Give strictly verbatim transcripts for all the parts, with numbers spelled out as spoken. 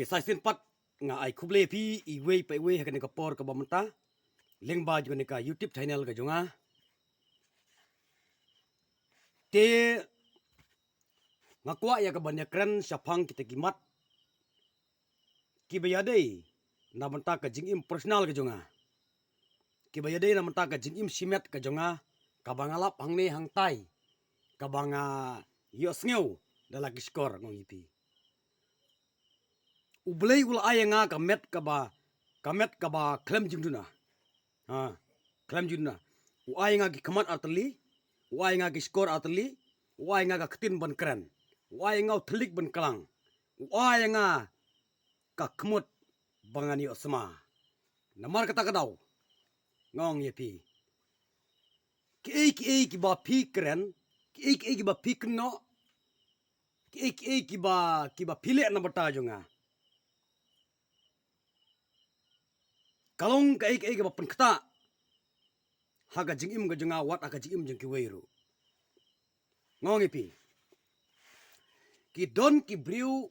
Sa shisien pat nga ai khublei ïa phi iwei pa iwei ha kane ka por kaba mynta lyngba jong kane ka YouTube channel ka jong nga. Te nga kwah ïa ka ban ïakren shaphang kita ki mat kiba ïadei na bynta ka jingim personal ka jong nga, kiba ïadei na bynta ka jingim shimet ka jong nga, kaba nga lap hangne hangtai, kaba nga ïohsngew da la ki shkor, nga ong ïa phi. U Blei u la ai ïa nga ka met kaba, ka met kaba khlem jingduna. Ha, khlem jingduna. U ai ïa nga ki khmat artylli, u ai ïa nga ki shkor artylli, u ai ïa nga ka ktien ban kren, u ai ïa nga u thylliej ban klang, u ai ïa nga ka khmut ba ngan ïohsma. Namar kata ka daw nga ong ïa phi, kiei kiei kiba phi kren, kiei kiei kiba phi kynnoh, kiei kiei kiba, kiba phi leh na bynta jong nga, ka long kaei kaei kaba pynktah ha ka jingim ka jong nga, wat ha ka jingim jong kiwei ruh. Nga ong ïa phi, ki don ki briew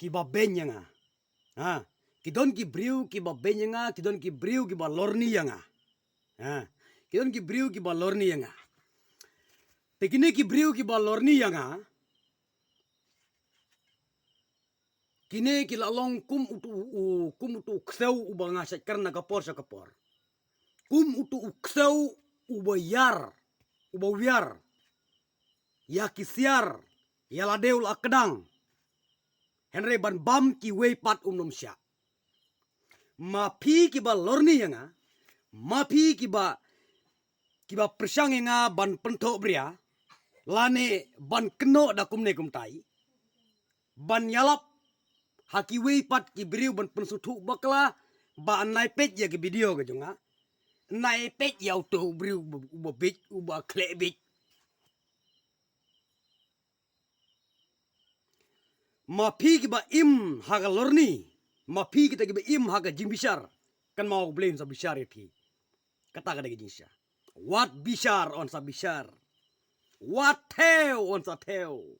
kiba beiñ ïa nga. Ha, ki don ki briew kiba beiñ ïa nga, ki don ki briew kiba lorni ïa nga. Ha, ki don ki briew kiba lorni ïa nga. Te kine ki briew kiba lorni ïa nga, kine ki la long kum utu u, kum utu u ksew uba nga shait kren na ka por sha ka por. Kum utu u ksew uba ïar, uba wiar ïa ki siar, ïa lade u la kdang. Hynrei ban bam kiwei pat um nym shah. Ma phi kiba lorni ïa nga, ma phi kiba, kiba pyrshang ïa nga ban pynthohbria, lane ban kynnoh da kumne kumtai, ban ïalap ha kiwei pat ki briew ban pynsngewthuh bakla, ba nai peit ïa ki video ka jong nga, nai peit ïa uto u briew uba, uba bieit, uba khleh bieit. Ma phi kiba im ha ka lorni, ma phi kita kiba im ha ka jingbishar, kynmaw U Blei un sa bishar ïa phi. Kata ka dei ka jingshisha. Wat bishar un sa bishar, wat thew un sa thew.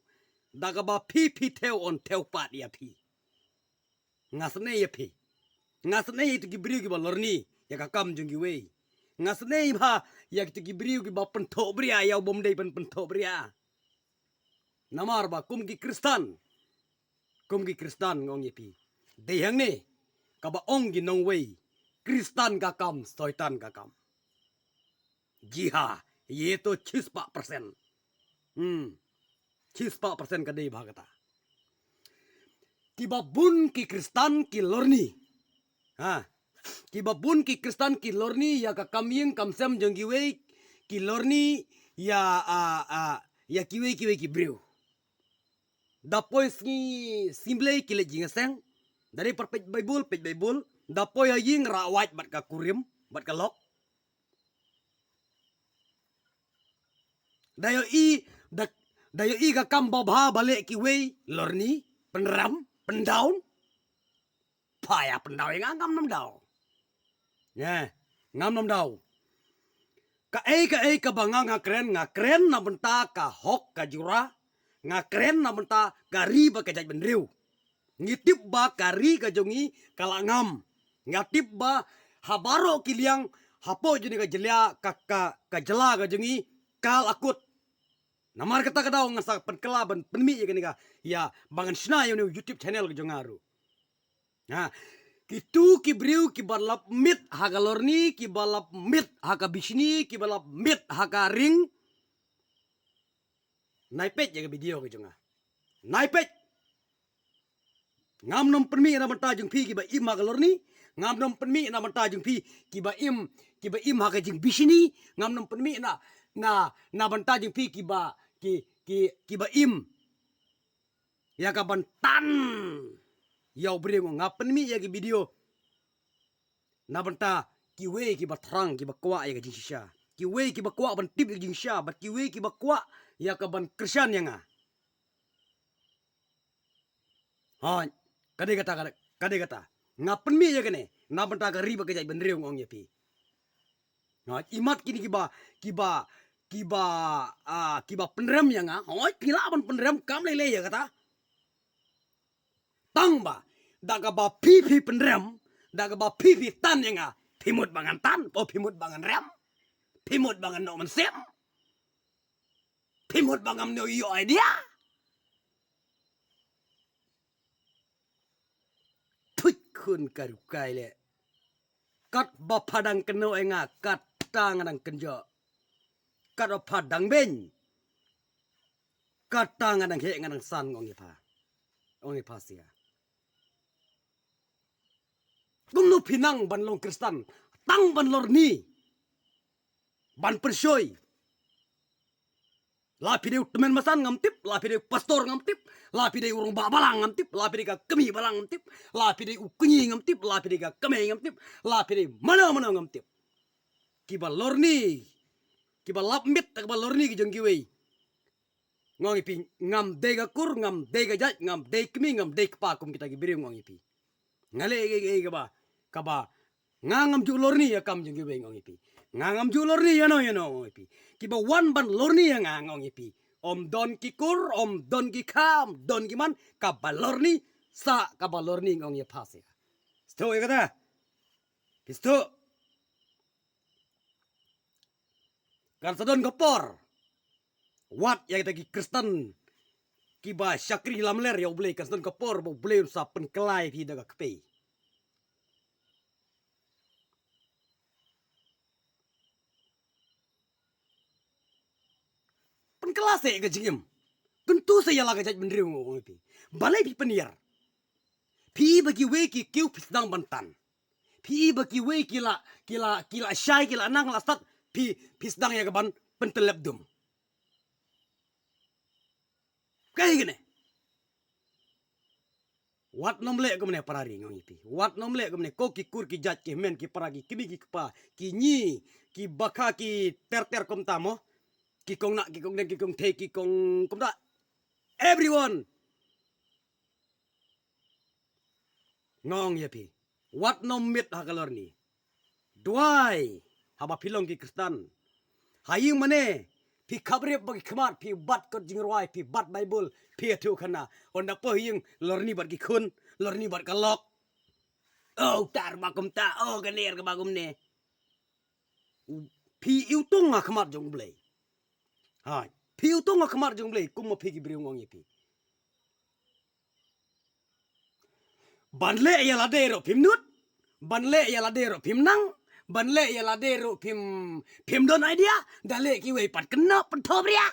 Da kaba phi phi thew un thew pat ïa phi. Nga snei ïa phi. Nga snei ïa kito ki briew kiba lorni ïa ka kam jong kiwei. Nga snei bha ïa kito ki briew kiba pynthohbria ïa u bym dei ban pynthohbria. Namar ba kum ki Khristan, kum ki Khristan nga ong ïa phi, dei hangne kaba ong ki nongwei, Khristan ka kam, Soitan ka kam. Ji ha, ye to chispah persen. Hmm. Chispah persen ka dei bha kata. Kiba bun ki Khristan ki lorni. Ha. Kiba bun ki Khristan ki lorni ïa ka kam ïing kam sem jong kiwei, ki lorni ïa, a, a, ïa kiwei kiwei ki briew. Da poi sngi Sngi Blei ki leit jingïaseng. Da dei pat peit Baibl, peit Baibl. Da poi ha ïing rah wait bad ka kurim, bad ka lok. Da ïohi, da, da ïohi ka kam babha ba leh kiwei, lorni, pynrem, pyndown. Pha ïa pyndown ïa nga, ngam nym down. Ïa, ngam nym down. Kaei kaei kaba nga nga kren, nga kren na bynta ka hok ka jura. Nga kren na bynta ka ri bad ka jaitbynriew. Ngi tip ba ka ri ka jong ngi ka la ngam. Nga tip ba ha baroh ki liang hapoh jong kane ka jylla, ka, ka, ka jylla ka jong ngi ka la kut. Namar kata ka daw ngan sa pynkylla ban pynmih ïa kane ka, ïa, ba ngan shna ïa une u YouTube channel ka jong nga ruh. Ha. Kito ki briew kiba lap miet ha ka lorni, kiba lap miet ha ka bishni, kiba lap miet ha ka ring. Nai peit ïa ka video ka jong nga. Nai peit. Ngam nym pynmih na bynta jong phi kiba im ha ka lorni. Ngam nym pynmih na bynta jong phi kiba im, kiba im ha ka jingbishni. Ngam nym pynmih na, na, na bynta jong phi kiba, ki, ki, kiba im ïa ka ban tan ïa u briew. Nga pynmih ïa ki video na bynta kiwei kiba thrang, kiba kwah ïa ka jingshisha. Kiwei kiba kwah ban tip ïa ka jingshisha, bad kiwei kiba kwah ïa ka ban kyrshan ïa nga. Ha, ka dei kata, ka dei, ka dei kata. Nga pynmih ïa kane na bynta ka ri bad ka jaitbynriew, nga ong ïa phi. Ha, imat kine kiba, kiba, kiba, ah, kiba pynrem ïa nga. Hooid, phi lah ban pynrem, kam lei lei ïa kata. Tang ba da kaba phi phi pynrem, da kaba phi phi tan ïa nga, phi mut ba ngan tan, o phi mut ba ngan rem, phi mut ba ngan noh mynsiem, phi mut ba ngam nang ïoh idea. Thuit khun ka rukai leh. Katba pha dang kynnoh ïa nga, kata nga dang kynjoh. Katba pha dang beiñ, kata nga dang heh, nga dang san, ong ïa pha. Ong ïa pha sia. Kumno phi nang ban long Khristan? Tang ban lorni, ban pyrshoi. La phi dei u tymmen basan ngam tip, la phi dei u pastor ngam tip, la phi dei u rangbah balang ngam tip, la phi dei ka kmie balang ngam tip, la phi dei u kñi ngam tip, la phi dei ka kmie ngam tip, la phi dei mano mano ngam tip. Kiba lorni, kiba lap miet, kiba lorni ki jong kiwei. Nga ong ïa phi, ngam dei ka kur, ngam dei ka jait, ngam dei kmie, ngam dei kpa kum kita ki briew, nga ong ïa phi. Nga leh ei ei ei kaba, kaba nga ngam ju lorni ïa kam jong kiwei, nga ong ïa phi. Nga ngam ju lorni ïano ïano, nga ong ïa phi. Kiba wan ban lorni ïa nga, nga ong ïa phi, ym don ki kur, ym don ki kha, ym don ki man, kaba lorni, sa kaba lorni, nga ong ïa pha sia. Sngewthuh ïa kata? Phi sngewthuh? Kan sa don ka por, wat ïa kita ki Khristan kiba shakri lamler ïa U Blei, kan sa don ka por ba U Blei un sa pynkylla ïa phi da ka kpei. Pynkylla sa ïa ka jingim. Kyntu sa ïa la ka jaitbynriew, nga ong ïa phi. Balei phi pynïar? Phi ba kiwei ki kiew phi sdang ban tan. Phi ba kiwei ki la, ki la, ki la shai, ki la nang, la stad, phi, phi sdang ïa ka ban pyntyllep dum. Kaei kane? Wat nym leh kumne para ri, nga ong ïa phi. Wat nym leh kumne, ko ki kur ki jait, ki hynmen ki para, ki kmie ki kpa, ki ñi, ki bakha, ki ter ter kumta mo. Ki kong nah, ki kong deng, ki kong thei, ki kong kumta. Everyone. Nga ong ïa phi, wat nym miet ha ka lorni. Duwai haba phi long ki Khristan. Ha ïing mane phi khapkhap bad ki khmat, phi bat kot jingrwai, phi bat Baibl, phi ïathuh khana. Ynda poi ha ïing, lorni bad ki khun, lorni bad ka lok. O uta ba kumta, o kane ba kumne. Phi iwtung ha khmat jong U Blei. Hai, phi iwtung ha khmat jong U Blei kum ma phi ki briew, nga ong ïa phi. Ban leh ïa lade ruh phim nud, ban leh ïa lade ruh phim nang, ban leh ïa lade ruh phim, phim don idea, da leh kiwei pat kynnoh pynthop ria.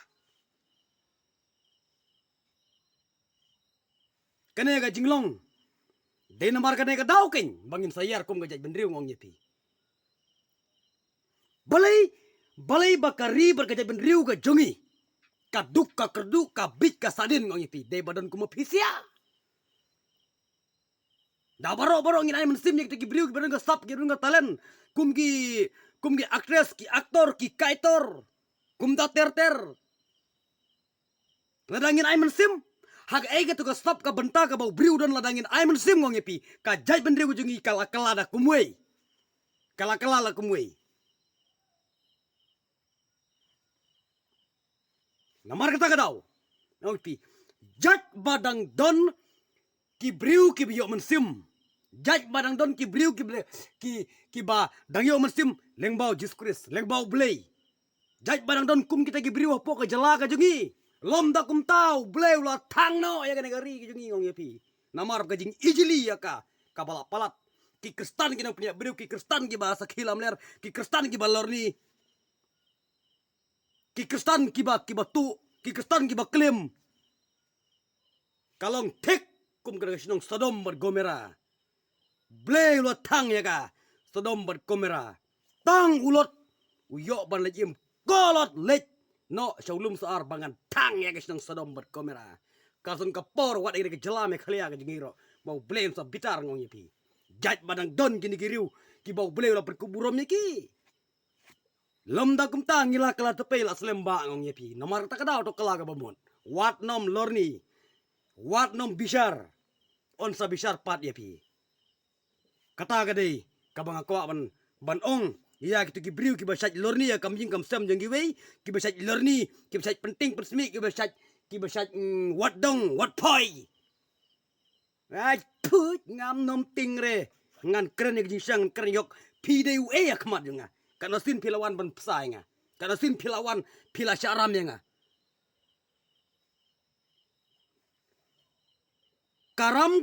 Kane ka jinglong, dei namar kane ka daw keiñ ba ngin sa ïar kum ka jaitbynriew, nga ong ïa phi. Balei, balei ba ka ri bad ka jaitbynriew ka jong ngi ka duk, ka kyrduh, ka bieit, ka sahdien, nga ong ïa phi, dei ba don kum ma phi sia. Da baroh baroh ngin ai mynsiem ïa kita ki briew kiba don ka sap, kiba don ka talent, kum ki, kum ki actress, ki actor, ki kaitor, kumta ter ter. Lada ngin ai mynsiem ha kaei kato ka sap, ka bynta kaba u briew u don, lada ngin ai mynsiem, nga ong ïa phi, ka jaitbynriew ka jong ngi ka la kylla da kumwei. Ka la kylla da kumwei. Namar kata ka daw, nga ong ïa phi, jait ba dang don ki briew kiba ïoh mynsiem, jait ba dang don ki briew kiba, ki, kiba dang ïoh mynsiem lyngba U Jisu Khrist, lyngba U Blei. Jait ba dang don kum kita ki briew hapoh ka jylla ka jong ngi, lymda kumta U Blei u la thang noh ïa kane ka ri ka jong ngi, nga ong ïa phi. Namar ka jingijli ïa ka, kaba la palat. Ki Khristan ki nongpynïap briew, ki Khristan kiba sakhi lamler, ki Khristan kiba lorni, ki Khristan kiba, kiba tuh, ki Khristan kiba klim. Ka long thik kum ka shnong Sodom bad Gomera. Blei u la thang ïa ka Sodom bad Gomera. Tang u Lot u ïoh ban leit im, ko Lot leit noh sha u lum sar ba ngan thang ïa ka shnong Sodom bad Gomera. Ka song ka por wat ïa ka jylla Meghalaya ka jong ngi ruh ba U Blei un sa bitar, nga ong ïa phi. Jait ba dang don kine ki riew kiba U Blei u la pynkup burom ïa ki. Lymda kumta ngi la kylla tyrpeng, la slem bha, nga ong ïa phi. Namar kata ka daw to kylla kaba mut. Wat nym lorni. Wat nym bishar. Un sa bishar pat ïa phi. Kata ka dei kaba nga kwah ban, ban ong ïa kito ki briew kiba shait lorni ïa kam ïing kam sem jong kiwei, kiba shait lorni, kiba shait pyntieng pynsmih, kiba shait, kiba shait, mm, wat dong wat phai. Ai put, ngam nym ting re. Ngan kren ïa ka jingshisha, ngan kren ïa ka. Phi dei u ei ha khmat jong nga. Katno sien phi la wan ban pynshai ïa nga. Katno sien phi la wan, phi la shah ram ïa nga. Ka ram,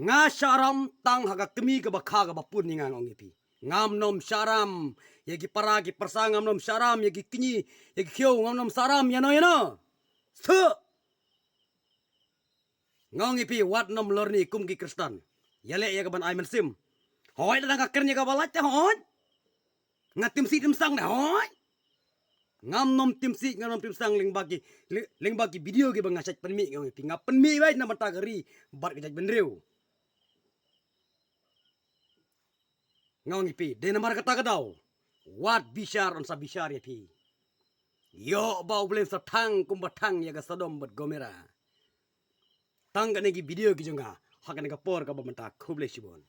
nga shah ram tang ha ka kmie kaba kha kaba pun ïa nga, nga ong ïa phi. Ngam nym shah ram ïa ki para ki pyrsa, ngam nym shah ram ïa ki kñi, ïa ki khiew, ngam nym shah ram ïano ïano. Suk. Nga ong ïa phi, wat nym lorni kum ki Khristan. Ïaleh ïa ka ban ai mynsiem. Hooid, lada nga kren ïa kaba lait te hooid. Nga tim sih tim sang te hooid. Ngam nym tim sih, ngam nym tim sang lyngba ki, ly-, lyngba ki video kiba nga shait pynmih, nga ong ïa phi. Nga pynmih beit na bynta ka ri bad ka jaitbynriew. Nga ong ïa phi, dei namar kata ka daw, wat bishar yn sa bishar ïa phi. Ïoh ba U Blei un sa thang kumba thang ïa ka Sodom bad Gomera. Tang kane ki video ki jong nga ha kane ka por kaba mynta, khublei shibun.